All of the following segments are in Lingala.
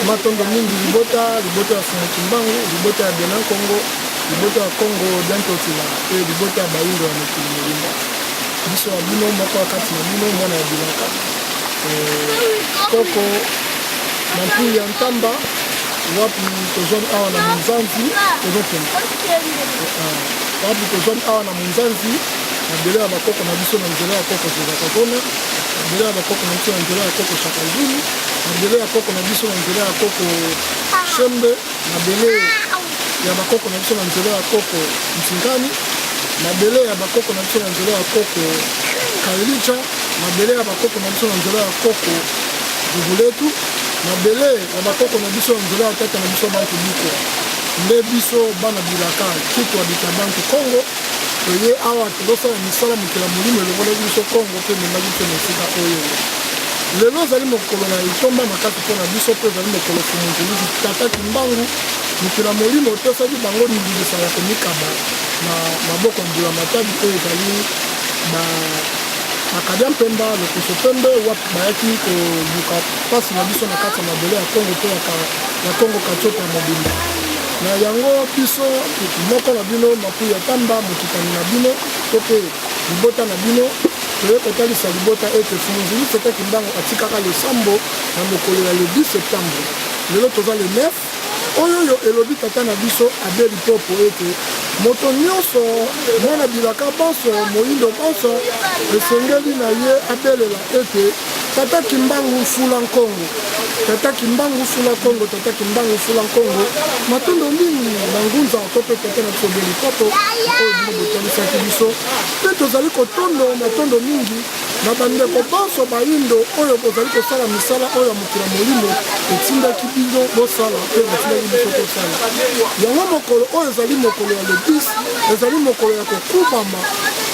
Matondo mingi libota, libota ya Fumu Kimbangu, libota ya Benin Kongo, libota ya Kongo Diantotila mpe libota ya Bayindo ya mokili mobimba. Biso ya bino moko ya kati na bino mwana ya bilaka eh, koko Mampuyi ya Ntamba wapi tozwami awa na Munzanzi tozokende eh, wapi tozwami awa na Munzanzi mabele ya bakoko na biso na nzela ya koko Zezaka Kona mabele ya bakoko na biso na nzela ya koko Shaka Zulu mabele ya koko na biso na nzela ya koko Shembe mabele ya bakoko na biso na nzela ya koko Ntinkani mabele ya bakoko na biso na nzela ya koko Kailicha mabele ya bakoko na biso na nzela ya koko Guguletu mabele ya bakoko na biso na nzela ya tata na biso Bantu Bikwa nde biso bana bilaka kitwa bita Bantu Kongo Toye awa tozosala misala mokili ya molimo elongolaki biso Congo mpe ememaki biso na esika oyo. Lelo ezali mokolo na litomba makasi mpo na biso mpe ezali mokolo Mfumu Nzuluzi Tata Kimbangu mokili ya molimo epesaki bango ndingisa ya komikaba na maboko ya mbula matadi oyo ezali ba Bakadia Mpemba, Lokoso Pembe, wapi bayaki koluka mpasi na biso na kati ya mabele ya Congo mpe ya Congo Katiopa mobimba. Na yango biso moko na bino Mapuya Tamba, mokitani na bino to mpe libota na bino, toye kotalisa libota ete Mfumu Nzulu Tata Kimbangu atikaka losambo na mokolo ya le 10 septembre. Lelo toza le 9. Oyo oyo elobi tata na biso Abe Lipopo ete moto nyonso, mwana bilaka banso, moyindo banso, esengeli na ye abelela ete Tata Kimbangu fula Nkongo, Tata Kimbangu fula Kongo, Tata Kimbangu fula Nkongo. Matondo mingi na ngunza to mpe tata na biso Abe Lipopo oyo bino botalisaki biso, mpe tozali kotondo matondo mingi Na bandeko banso bayindo oyo bozali kosala misala oyo ya mokili ya molimo etindaki bino bosala mpe batindaki biso tosala yango. Mokolo oyo ezali mokolo ya le 10, ezali mokolo ya kokubama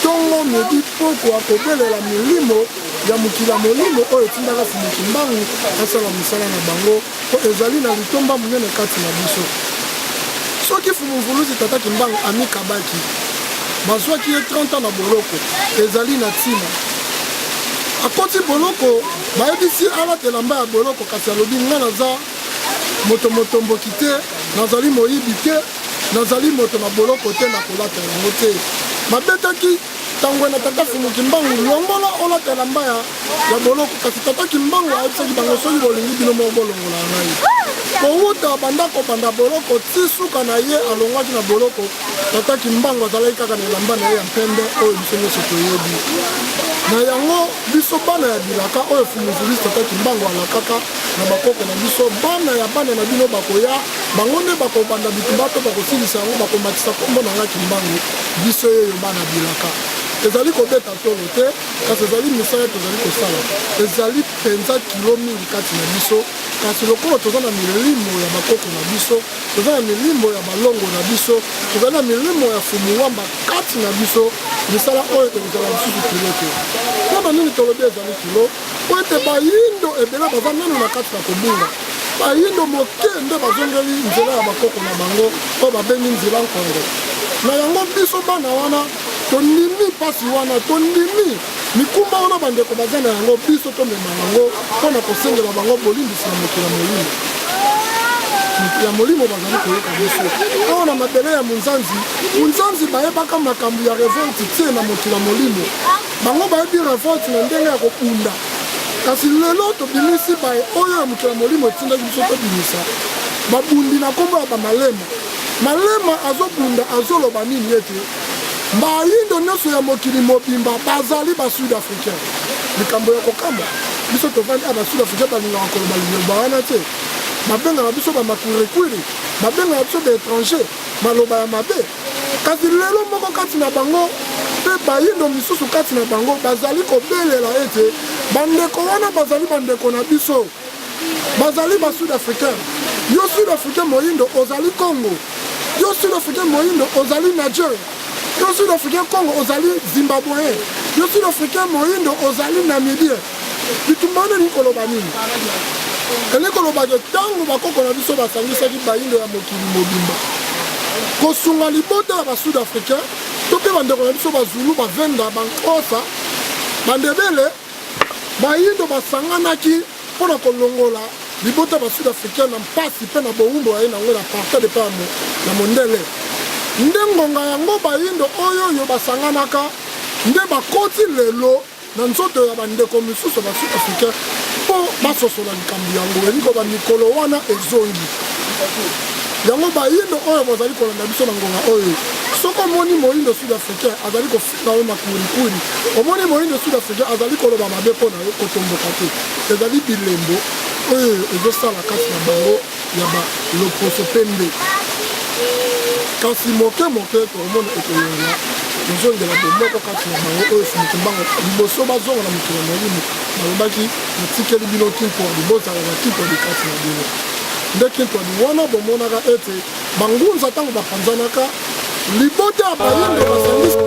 ntongo midi pokwa kobelela milimo ya mokili ya molimo oyo etindaka Mfumu Kimbangu asala mosala na bango. Mpo ezali na litomba monene kati na biso. Soki Mfumu Mvuluzi Tata Kimbangu amikabaki, bazwaki ye 30 ans na boloko, ezali na ntina. Akoti boloko, bayebisi ye alata elamba ya boloko, kasi alobi nga naza moto motomboki te, nazali moyibi te, nazali moto na boloko te, nakolata yango te. Babetaki Tangwe na Tata Mfumu Kimbangu, longola olata elamba ya ya boloko, kasi Tata Kimbangu ayebisaki bango soki bolingi bino moko bolongola ngai. Kowuta banda kobanda boloko ti suka na ye alongwaki na boloko, Tata Kimbangu azalaki kaka na elamba na ye ya mpembe oyo biso nyonso toyebi. Na yango biso bana ya bilaka oyo Mfumu Julius Tata Kimbangu alakaka na bakoko na biso, bana ya bana na bino bakoya, bango nde bakobanda bitumba mpe bakosilisa yango, bakomatisa nkombo na ngai Kimbangu. Biso yeyo bana bilaka. Ezali kobeta tolo te, kasi ezali misala tozali kosala. Ezali mpenza kilo mingi kati na biso, kasi lokola toza na milimo ya bakoko na biso, toza na milimo ya balongo na biso, tozali na milimo ya Fumu Wamba kati na biso, misala oyo ekozala lisusu kilo te. Mpo na nini tolobi ezali kilo? Mpo ete bayindo ebele baza nanu na kati na kobunga. Bayindo moke nde bazongeli nzela ya bakoko na bango oyo babengi nzela nkongo. Na yango biso bana wana tondimi mpasi wana, tondimi mikumba wana bandeko baza na yango, biso tomema yango mpo na kosengela bango bolimbisi na mokili ya molimo ya molimo bazali koyoka biso awa na mabele ya Munzanzi. Munzanzi bayebaka makambo ya revolte tie na mokili ya molimo. Bango bayebi revolte na ndenge ya kobunda, kasi lelo tobimisi baye oyo ya mokili ya molimo etindaki biso tobimisa babundi na nkombo ya bamalema. Malema azobunda, azoloba nini? Ete bayindo nyonso ya mokili mobimba bazali ba sud africain. Likambo ya kokamwa, biso tovandi awa, ba sud africain balingaka koloba liloba wana te. Babengaka biso bamakwirikwiri, babengaka biso baétranger, maloba ya mabe. Kasi lelo moko kati na bango mpe bayindo misusu kati na bango bazali kobelela ete bandeko wana bazali bandeko na biso, bazali ba sud africain. Yo sud africain moyindo ozali Congo, yo sud africain moyindo ozali Nigeria, yo sud africain Congo ozali Zimbabwean, yo sud africain moyindo ozali Namibien. Bitumba wana elingi koloba nini? Elingi koloba ke ntango bakoko na biso basangisaki bayindo ya mokili mobimba kosunga libota ya ba sud africain to mpe bandeko na biso bazulu, bavenda, bankosa, bandebele, bayindo basanganaki. mpo na kolongola libota ya ba sud africain na mpasi mpe na bowumbu baye na yango na apartheid epai ya mondele. Nde ngonga yango bayindo oyoyo basanganaka nde bakoti lelo na nzoto ya bandeko misusu ya ba sud africain mpo basosola likambo yango. Elingi koloba mikolo wana ezongi. Yango bayindo oyo bozali kolanda biso na ngonga oyo, soki omoni moyindo sud africain azali kofinga yo makurikuri, omoni moyindo sud africain azali koloba mabe mpo na yo, kotomboka te. Ezali bilembo oyo ezosala kati na bango ya ba loposo pembe. Kasi moke moke tokomona ekolongwa, kozongela bomoko kati na bango oyo Mfumu Kimbangu liboso bazonga na mokili ya molimo balobaki, natikeli bino Kinkwadi, bozala na Kinkwadi kati na bino. Nde Kinkwadi wana bomonaka ete bangunza ntango bapanzanaka, libota ya bayindo basangisi.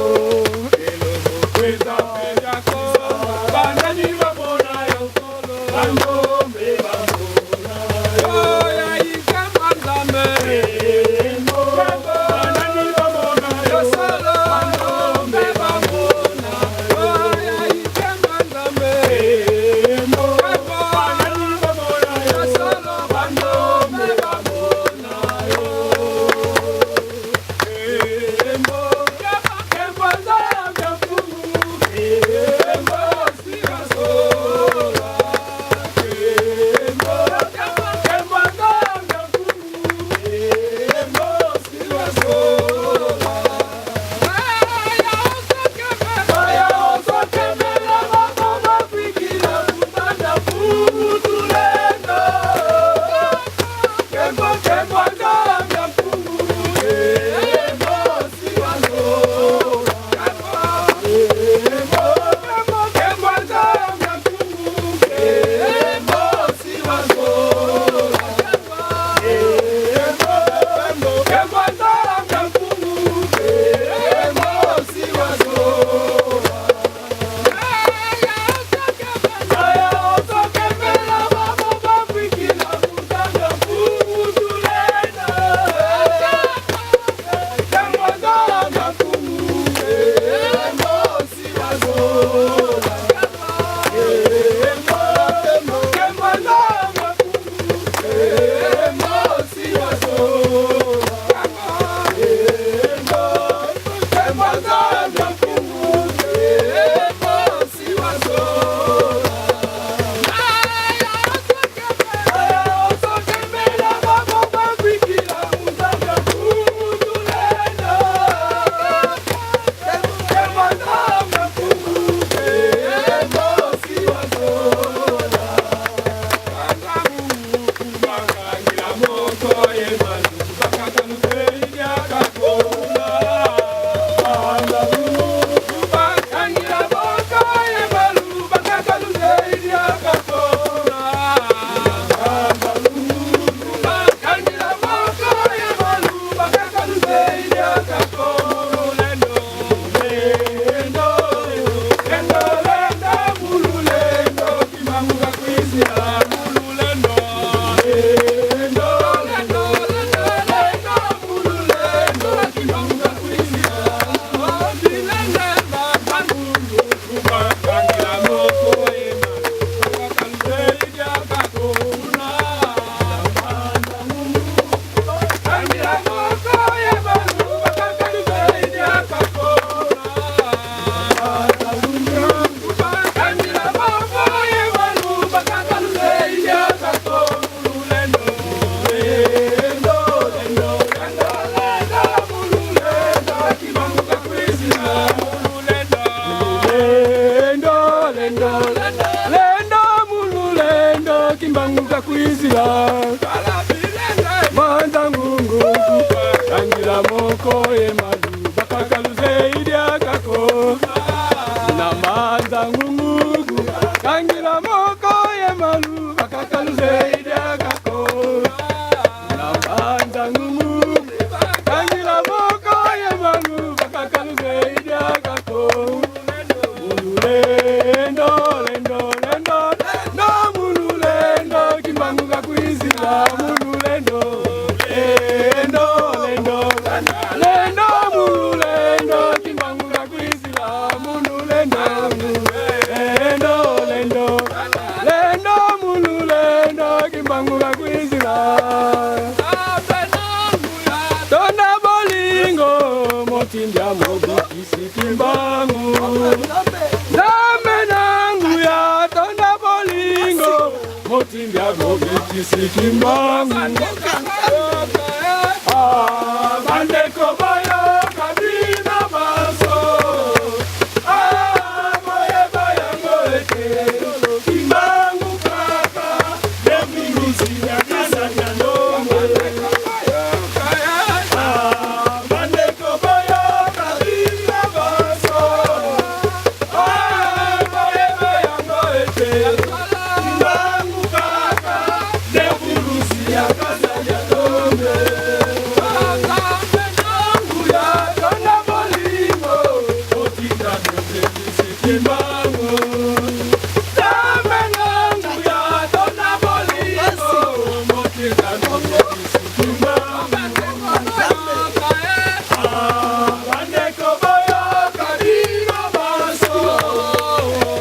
Motinda bobikisi Kimbangu. Ah, bandeko bayoka bino banso. Ah, boyeba yango ete Kimbangu kaka nde muluzi ya Kasanya Ndombe. Ah, bandeko bayoka bino banso. Ah, boyeba yango ete Kimbangu kaka nde muluzi ya Kasanya Ndombe. Nguya tonda bolingo, otinda bobebisi Kimbangu. Nzambe na nguya tonda bolingo, motinda bobebisi Kimbangu. Ah, bandeko boyoka bino banso.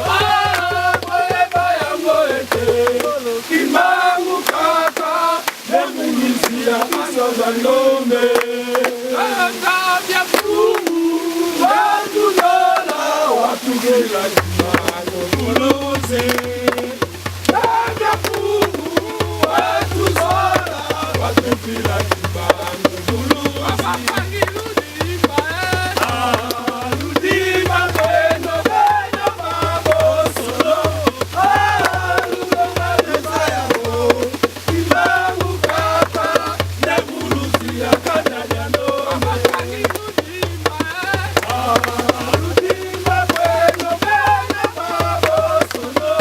Ah, boyeba yango ete Kimbangu kaka nde muluzi ya Kasanga Ndombe. Watuzola watugela Kimbangu muluzi. Watuzola watufila Kimbangu muluzi. Ah, ludima beno beno mabosolo. Ah, luloma lezayabo. Kimbangu kaka nde muluzi ya Kasanga Ndombe. Ah, ludima beno beno mabosolo.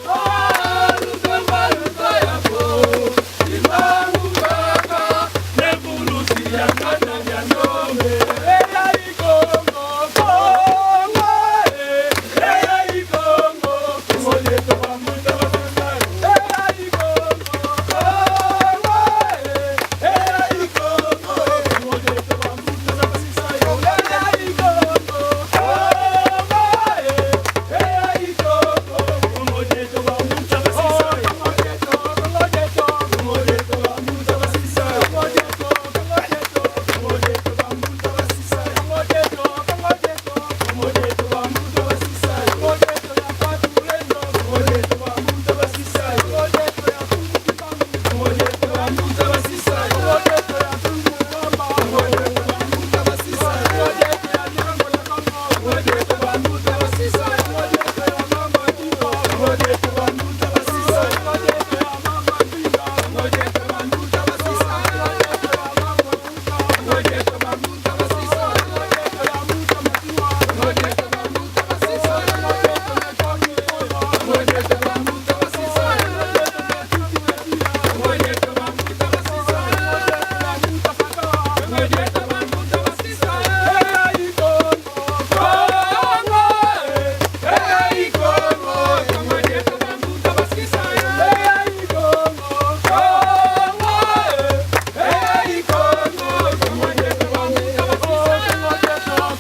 Ah, luloma lezayabo. Kimbangu kaka nde muluzi ya Kasanga Ndombe. Eya ikongo, Kongo, eh. Eya ikongo, Kongo yetu bamunda basasa. Eya ikongo, Kongo, eh. Eya ikongo, Kongo yetu bamunda basasa. Eya ikongo, Kongo, eh. Eya ikongo, Kongo yetu bamunda basasa. Kongo yetu, Kongo yetu, Kongo yetu bamunda basasa. Kongo yetu, Kongo yetu, Kongo yetu bamunda basasa. Kongo yetu, Kongo yetu, Kongo yetu bamunda basasa. Kongo yetu ya Patulendo, Kongo yetu bamunda basasa. Kongo yetu ya Fungu Kimbangu, Kongo yetu bamunda basasa. Kongo yetu ya Fungu Bamba, Kongo yetu bamunda basasa. Kongo yetu ya Nyango ya Kongo, Kongo yetu bamunda basasa. Kongo yetu ya Mama Kibo, Kongo yetu bamunda basasa. Kongo yetu ya Mama Mbinga, Kongo yetu bamunda basasa. Kongo yetu ya Mama Kuka, Kongo yetu bamunda basasa. Kongo yetu ya Muta Matiwa, Kongo yetu bamunda basasa. Kongo yetu ya Kami Kola, Kongo yetu bamunda basasa. Kongo yetu ya Tutu Wetia, Kongo yetu bamunda basasa. Kongo yetu ya Muta Kata, Kongo yetu bamunda basasa. Eya ikongo, Kongo, eh. Eya ikongo, Kongo yetu bamunda basasa. Eya ikongo, Kongo, eh. Eya ikongo, Kongo yetu bamunda basasa.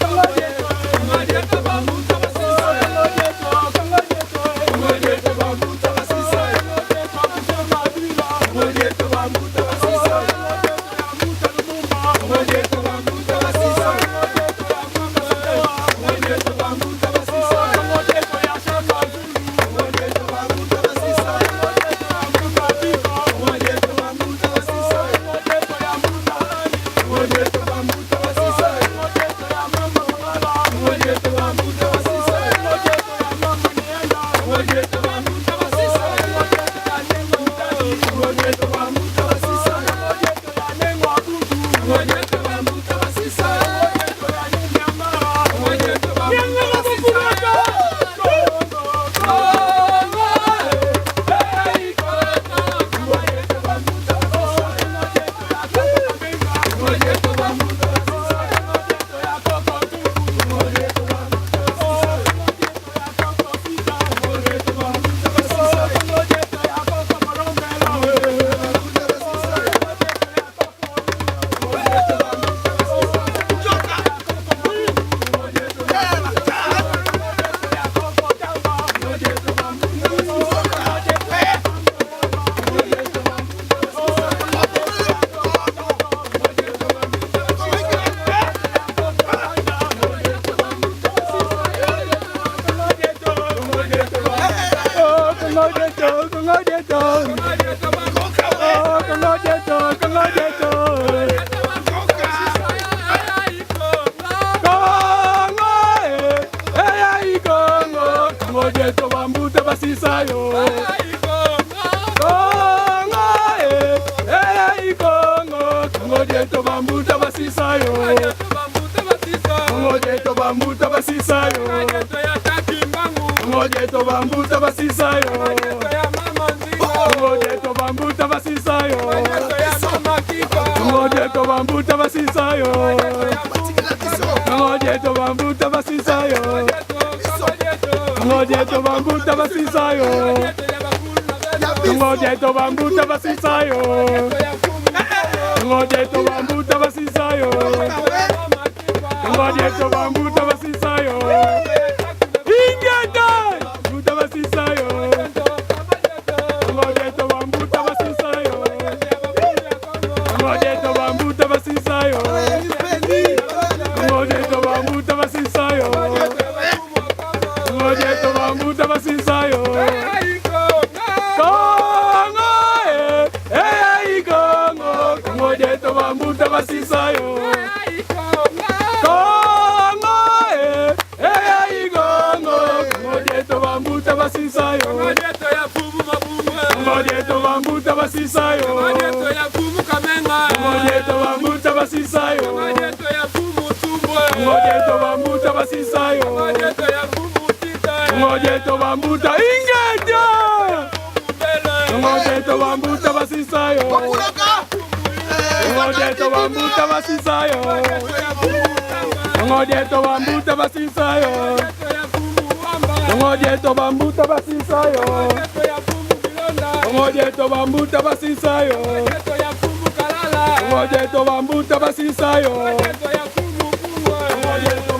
Kongo yetu, Kongo yetu, Kongo yetu bamunda basasa. Kongo yetu, Kongo yetu, Kongo yetu bamunda basasa. Kongo yetu Mabila, Kongo yetu bamunda basasa. Kongo yetu ya Muta Lumumba, Kongo yetu bamunda basasa. Kongo yetu ya Mama Salewa, Kongo yetu bamunda basasa. Kongo yetu ya Shaka Zulu, Kongo yetu bamunda basasa. Kongo yetu ya Muta Biko, Kongo yetu bamunda basasa. Kongo yetu ya Muta Ali, Kongo yetu bamunda basasa. Kongo yetu ya Mama Mabala, Kongo yetu bamunda basasa. Kongo yetu ya Mama Nienda, Kongo yetu bamunda basasa. Kongo yetu ya Nengo Mutali, Kongo yetu bamunda basasa. Kongo yetu ya Nengo Abudu, Kongo yetu bamunda basasa. Kongo yetu ya Nyamara, Kongo yetu bamunda basasa. Kongo, Kongo, eh, eh, Kongo, Kongo yetu bamunda basasa. Kongo yetu ya Koko Benga, Kongo yetu bamunda basasa. Kongo yetu ya Koko Tuku, Kongo yetu bamunda basasa. Kongo yetu ya Koko Sita, Kongo yetu bamunda basasa. Kongo yetu ya Koko Morombelo, Kongo yetu ya Koko Lula, Kongo yetu bamunda basasa. Kongo yetu bamunda basasa. Kongo yetu ya Koko Tamba, Kongo yetu bamunda basasa. Kongo yetu ya Kongo yetu bamunda basasa. Kongo yetu ya Koko Toto, Kongo yetu bamunda basasa. Kongo yetu bamunda basasa. Kongo yetu, Kongo yetu, Kongo yetu, Kongo yetu, basisayo. Kongo dieto bambuta basisayo. Kongo dieto bambuta basisayo. Kongo dieto bambuta basisayo. Kongo dieto bambuta basisayo. Kongo dieto bambuta basisayo. Kongo dieto bambuta basisayo. Kongo dieto bambuta basisayo. Kongo dieto bambuta basisayo. Kongo dieto bambuta basisayo. Ingeta! Buta basisayo. Kongo dieto bambuta basisayo. Kongo dieto bambuta basisayo. Kongo dieto bambuta basisayo. Kongo dieto bambuta basisayo. Kongo eh, eh Kongo, Kongo dieto bambuta basisayo. Kongo eh, eh Kongo, Kongo dieto bambuta basisayo. Kongo dieto bambuta basisayo. Kongo dieto bambuta basisayo. Kongo dieto bambuta basisayo. Kongo dieto bambuta ingeta. Kongo dieto bambuta basisayo. Kongo dieto bambuta basisayo. Kongo dieto bambuta basisayo. Kongo dieto bambuta basisayo. Kongo dieto bambuta basisayo. Kongo dieto bambuta basisayo. Kongo dieto